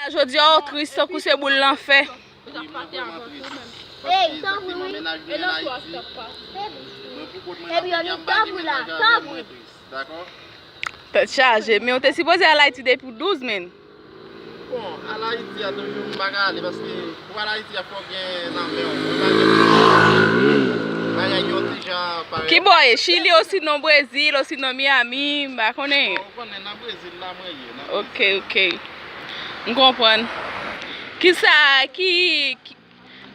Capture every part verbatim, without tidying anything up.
Jodi a, w tris tankou se boul lanfè. Wi, mwen vrèman tris. Paske egzakteman, mennaj mwen ann Ayiti. Mwen pou kont mwen nan peyi a, m pa gen mennaj avè m, mwen tris. Dakò? Tèt chaje. Men w te sipoze al Ayiti depi douz, menn. Bon, al Ayiti a toujou, m pa ka ale, paske pou al Ayiti a, fò w gen nan men w. Mwen pa gen bagay yo ti jan parèy. Ki bò w ye? Chili, osinon Brezil, osinon Miami, m pa konnen. Ou konnen nan Brezil la mwen ye, nan Brezil. Ok, ok. M konprann. Kisa, ki, ki,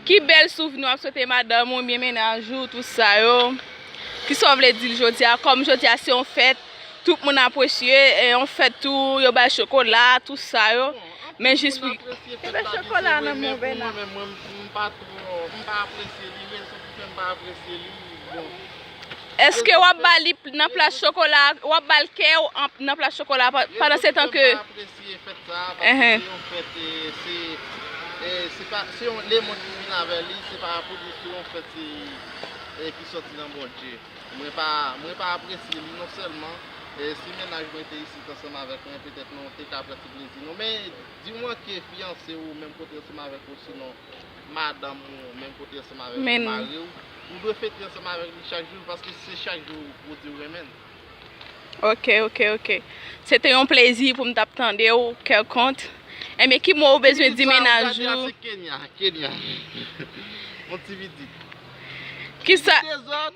ki bèl souvni w ap swete madanm ou, oubyen mennaj ou, tout sa yo? Kisa w vle di l jodi a? Kòm jodi a se yon fèt, tout moun apresye, e, yon fèt tou, yo bay chokola, tout sa yo. Men jis pou... Ebyen chokola nan men w, Bèna. Mwen menm, mwen, m pa twò, m pa apresye li, rezon ki fè m pa apresye li, bon. Èske w ap ba li nan plas chokola, w ap ba l kè w an, nan plas chokola pa-, pandan se tan ke... Rezon ki fè m pa apresye fèt sa a, paske se yon fèt, e, se, e, se pa, se yon lemond ki vin avè li, se pa pou di se yon fèt, se, e, ki sòti nan Bondye. Mwen pa, mwen pa apresye li non sèlman, e, si mennaj mwen te isit ansanm avèk mwen, petèt nou te ka pran ti plezi nou. Men, di mwen ke fiyanse ou menm kote ansanm avèk ou, sinon madanm ou menm kote ansanm avèk mari w, ou dwe fete ansanm avèk li chak jou, paske se chak jou ou di w renmen l. Ok, ok, ok. Se te yon plezi pou m t ap tande w, kè kont. Enben, ki mo ou bezwen di mennaj ou? Ti pitit sa ou gade a, se Kenya, Kenya. Yon ti pitit. Kisa? Ti dezòd.